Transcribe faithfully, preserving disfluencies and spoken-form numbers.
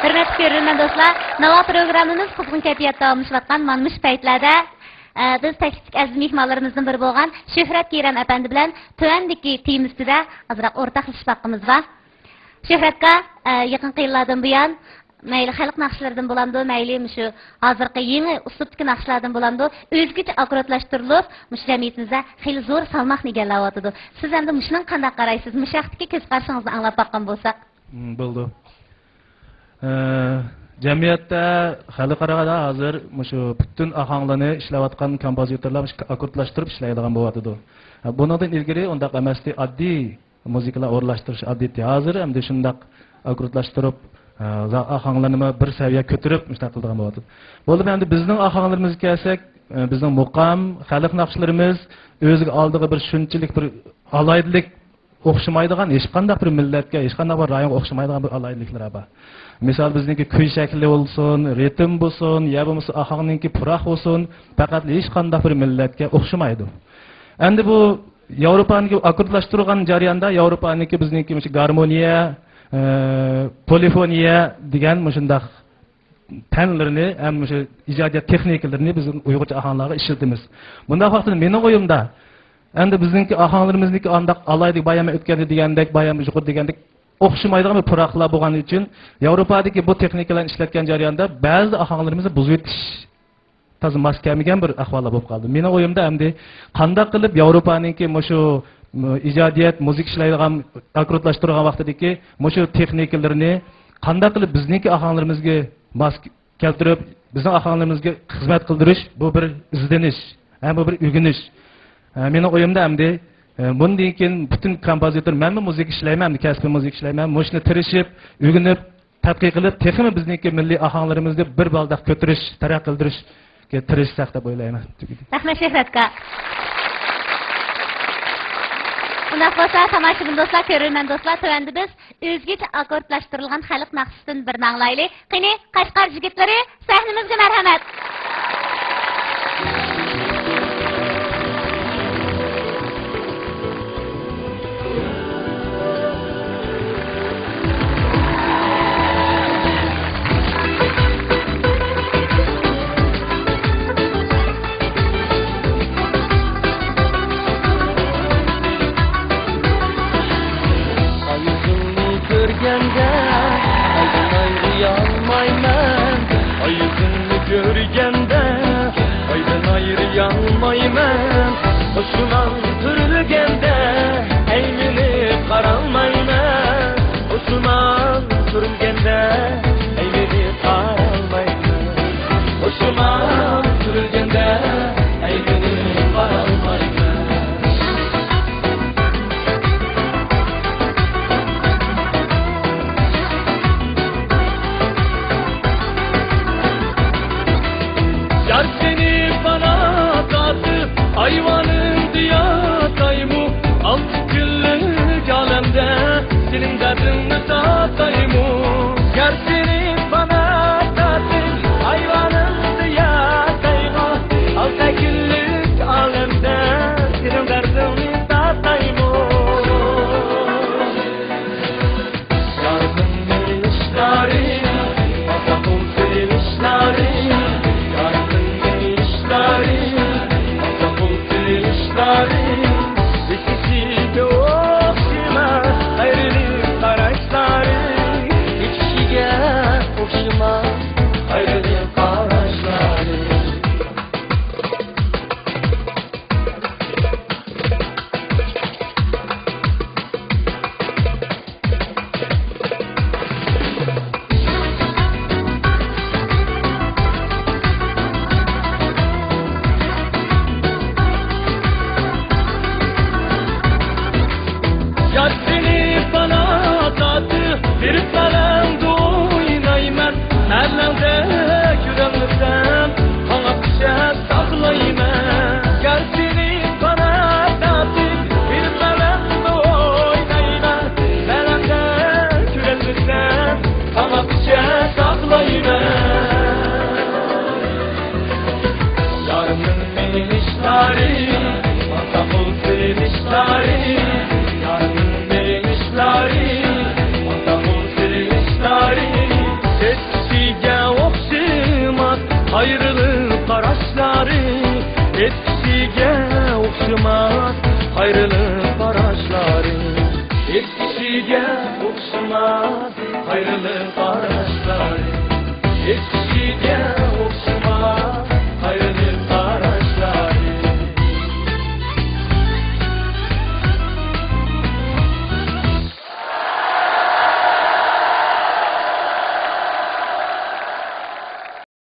ھۆرمەتلىك كۆرۈرمەن دوستلار، ناۋا پروگراممىمىز قىزغىن كەيپىياتتا داۋاملىشىۋاتقان مانا مۇشۇ پەيتلەردە، ئە، بىز تەكلىپلىك ئەزىز مېھمانلىرىمىزدىن بىرى بولغان شۆھرەت كېرەم ئەپەندى بىلەن تۆۋەندىكى تېما ئۈستىدە ئازراق ئورتاقلىشىپ باققىنىمىز بار. شۆھرەت ئاكا، ئە، يېقىنقى يىللاردىن بۇيان مەيلى خەلق ناخشىلىرىدىن بولامدۇ، مەيلى مۇشۇ ھازىرقى يېڭى ئۇسلۇبتىكى ناخشىلاردىن بولامدۇ، ئۆزگىچە ئاككوردلاشتۇرۇلۇپ، مۇشۇ جەمئىيىتىمىزدە خېلى زور سالماقنى ئىگىلەۋاتىدۇ. سىز ئەمدى مۇشۇنىڭغا قانداق قارايسىز؟ مۇشۇ ھەقتىكى كۆز قارىشىڭىزنى ئاڭلاپ باققان بولساق. مم، بولىدۇ. ئە، جەمئىيەتتە، خەلقئارادا ھازىر مۇشۇ پۈتۈن ئاھاڭلارنى ئىشلەۋاتقان كومپوزىتورلار مۇشۇ ئاككوردلاشتۇرۇپ ئىشلەيدىغان بولۇۋاتىدۇ. ئە، بۇنىڭدىن ئىلگىرى ئۇنداق ئەمەستى، ئاددىي مۇزىكىلار ئورۇنلاشتۇرۇش ئاددىيتى. ھازىر ئەمدى شۇنداق ئاككوردلاشتۇرۇپ، ئە، زا-، ئاھاڭلارنىمۇ بىر سەۋىيە كۆتۈرۈپ مۇشۇنداق قىلىدىغان بولۇۋاتىدۇ. بولۇپ ئەمدى بىزنىڭ ئاھاڭلىرىمىزغا كەلسەك، ئە، بىزنىڭ مۇقام، خەلق ناخشىلىرىمىز ئۆزىگە ئالدىغا بىر شۇنچىلىك بىر ئالاھىدىلىك ئوخشىمايدىغان، ھېچقانداق بىر مىللەتكە، ھېچقانداق بىر رايونغا ئوخشىمايدىغان بىر ئالاھىدىلىكلىرى بار. مىسال، بىزنىڭكى كۈي شەكلى بولسۇن، رىتىم بولسۇن، يا بولمىسا ئاھاڭنىڭكى پۇراق بولسۇن، پەقەت ھېچقانداق بىر مىللەتكە ئوخشىمايدۇ. ئەمدى بۇ ياۋروپانىڭكى ئاككوردلاشتۇرغان جەرياندا ياۋروپانىڭكى بىزنىڭكى مۇشۇ گارمونىيە، ئە، پولىفونىيە دېگەن مۇشۇنداق پەنلىرىنى ھەم مۇشۇ ئىجادىيەت تېخنىكىلىرىنى بىز ئۇيغۇرچە ئاھاڭلارغا ئىشلىتىمىز. بۇنداق ۋاقىتتا مېنىڭ ئويۇمدا، ئەمدى بىزنىڭكى ئاھاڭلىرىمىزنىڭكى ئانداق ئالاھىدە بايام ئۆتكەندە دېگەندەك، بايام يۇقىرىدا دېگەندەك ئوخشىمايدىغان بىر پۇراقلار بولغانلىقى ئۈچۈن، ياۋروپادىكى بۇ تېخنىكىلارنى ئىشلەتكەن جەرياندا بەزى ئاھاڭلىرىمىزنى بۇزۇۋېتىش تازا ماس كەلمىگەن بىر ئەھۋاللار بولۇپ قالدى. مېنىڭ ئويۇمدا ئەمدى قانداق قىلىپ ياۋروپانىڭكى مۇشۇ، م، ئىجادىيەت، مۇزىكا ئىشلەيدىغان، ئاككوردلاشتۇرغان ۋاقتىدىكى مۇشۇ تېخنىكىلىرىنى قانداق قىلىپ بىزنىڭكى ئاھاڭلىرىمىزگە ماس كەلتۈرۈپ، بىزنىڭ ئاھاڭلىرىمىزگە خىزمەت قىلدۇرۇش، بۇ بىر ئىزدىنىش، ھە، بۇ بىر ئۆگىنىش. ھە، مېنىڭ ئويۇمدا ئەمدى، ھە، بۇندىن كېيىن پۈتۈن كومپوزىتور، مەنمۇ مۇزىكا ئىشلەيمەن، ئەمدى كەسپىي مۇزىكا ئىشلەيمەن، مۇشۇنى تىرىشىپ، ئۆگىنىپ، تەتقىق قىلىپ، تېخىمۇ بىزنىڭكى مىللىي ئاھاڭلىرىمىزنى بىر بالداق كۆتۈرۈش، تەرەققىي قىلدۇرۇشقا تىرىشساق دەپ ئويلايمەن. رەھمەت، شۆھرەت ئاكا. ئۇنداق بولسا، تاماشىبىن دوستلار، كۆرۈرمەن دوستلار، تۆۋەندە بىز ئۆزگىچە ئاككوردلاشتۇرۇلغان خەلق ناخشىسىدىن بىرنى ئاڭلايلى. قېنى، قەشقەر جىگىتلىرى، سەھنىمىزگە مەرھەمەت! ئايدىن ئايرىيالمايمەن، ئايدىننى كۆرگەندە، ئايدىن ئايرىيالمايمەن. قوشۇماڭ تۈرۈلگەندە، ئەيمىنىپ قارالمايمەن. قوشۇماڭ تۈرۈلگەندە، ئەيمىنىپ قارالمايمەن. قوشۇماڭ تۈرۈلگەندە، ئەيمىنىپ قارالمايمەن. يار سېنى پانا تارتىپ، ئايۋانىڭدا ياتايمۇ؟ ئالتە كۈنلۈك ئالەمدە سېنىڭ دەردىڭنى تاتايمۇ؟ يار سېنى پانا تارتىپ، ئايۋانىڭدا ياتايمۇ؟ ئالتە كۈنلۈك ئالەمدە سېنىڭ دەردىڭنى تاتايمۇ؟ يارنىڭ نېمىشلارى، ئازابۇم سېلىشلارى، يارنىڭ نېمىشلارى، ئازابۇم سېلىشلارى. بىر كىشىگە ئوخشىماس ئايرىلىق قاراشلارى، بىر كىشىگە ئوخشىماس ئايرىلىق قاراشلارى. يار سېنى پانا تارتىپ، بىر سەرەڭدە ئوينايمەن. مەن ھېچ كىشىگە ئوخشىماس قايرىلىق قاراشلارى. ھېچ كىشىگە ئوخشىماس قايرىلىق قاراشلارى. ھېچ